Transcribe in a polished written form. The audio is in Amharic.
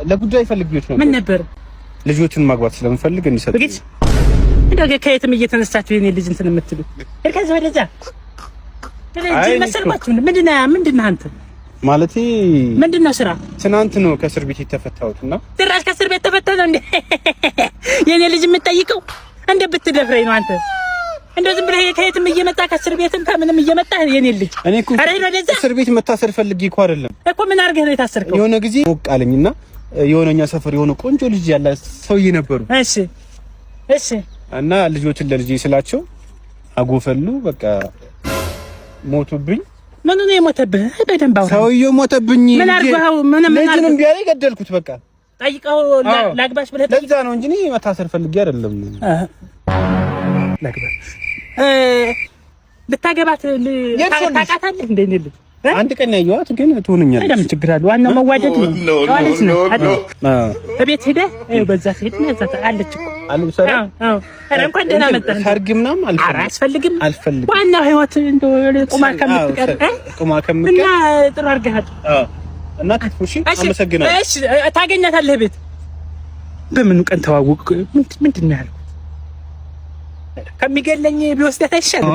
ለጉዳይ ፈልጌዎች ነበር። ምን ነበር? ልጆቹን ማግባት ስለምፈልግ እንዲሰጥ። ብግት እንደው ከየትም እየተነሳችሁ የኔ ልጅ እንትን የምትሉ ከዚህ ወደዛ መሰልኳችሁ። ምንድን ነህ አንተ? ማለቴ ምንድን ነው ስራ? ትናንት ነው ከእስር ቤት የተፈታሁት እና ጭራሽ ከእስር ቤት ተፈተህ ነው እንዴ የኔ ልጅ የምትጠይቀው? እንደ ብትደፍረኝ ነው አንተ። እንደው ዝም ብለህ ከየትም እየመጣ ከእስር ቤትም ከምንም እየመጣ የኔ ልጅ። እኔ እኮ ኧረ ሂድ ወደዛ። እስር ቤት መታሰር ፈልጌ እኮ አይደለም። እኮ ምን አድርገህ ነው የታሰርከው? የሆነ ጊዜ ሞቅ አለኝና የሆነኛ ሰፈር የሆነ ቆንጆ ልጅ ያለ ሰውዬ ነበሩ። እሺ እሺ። እና ልጆችን ለልጄ ስላቸው አጎፈሉ፣ በቃ ሞቱብኝ። ምኑ ነው የሞተብህ? በደንብ አውራ። ሰውዬው ሞተብኝ። ምን አድርገኸው? ምን ልጁን እምቢ አለኝ፣ ገደልኩት። በቃ ጠይቀው ላግባሽ ብለህ ለዛ ነው እንጂ እኔ መታሰር ፈልጌ አይደለም። ላግባሽ ልታገባት ታውቃታለህ እንደ እኔ ልጅ አንድ ቀን ያየኋት ግን ትሆነኛለች። ምን ችግር አለ? ዋናው መዋደድ ነው። ማለት ነው አይደል? እቤት ሄደህ ይኸው በዛ ስትሄድ ነው እዛ አለች እኮ። አዎ። ኧረ እንኳን ደህና መጣህ። ሰርግ ምናምን አልፈልግም፣ አያስፈልግም፣ አልፈልግም። ዋናው ህይወት እንደው ቁማ ከምትቀር ቁማ ከምትቀር እና ጥሩ አድርገሃል። እና ክትፎ እሺ፣ አመሰግናለሁ። እሺ፣ ታገኛታለህ ቤት። በምኑ ቀን ተዋወቅ? ምንድን ነው ያልኩት? ከሚገለኝ ቢወስዳት አይሻልም?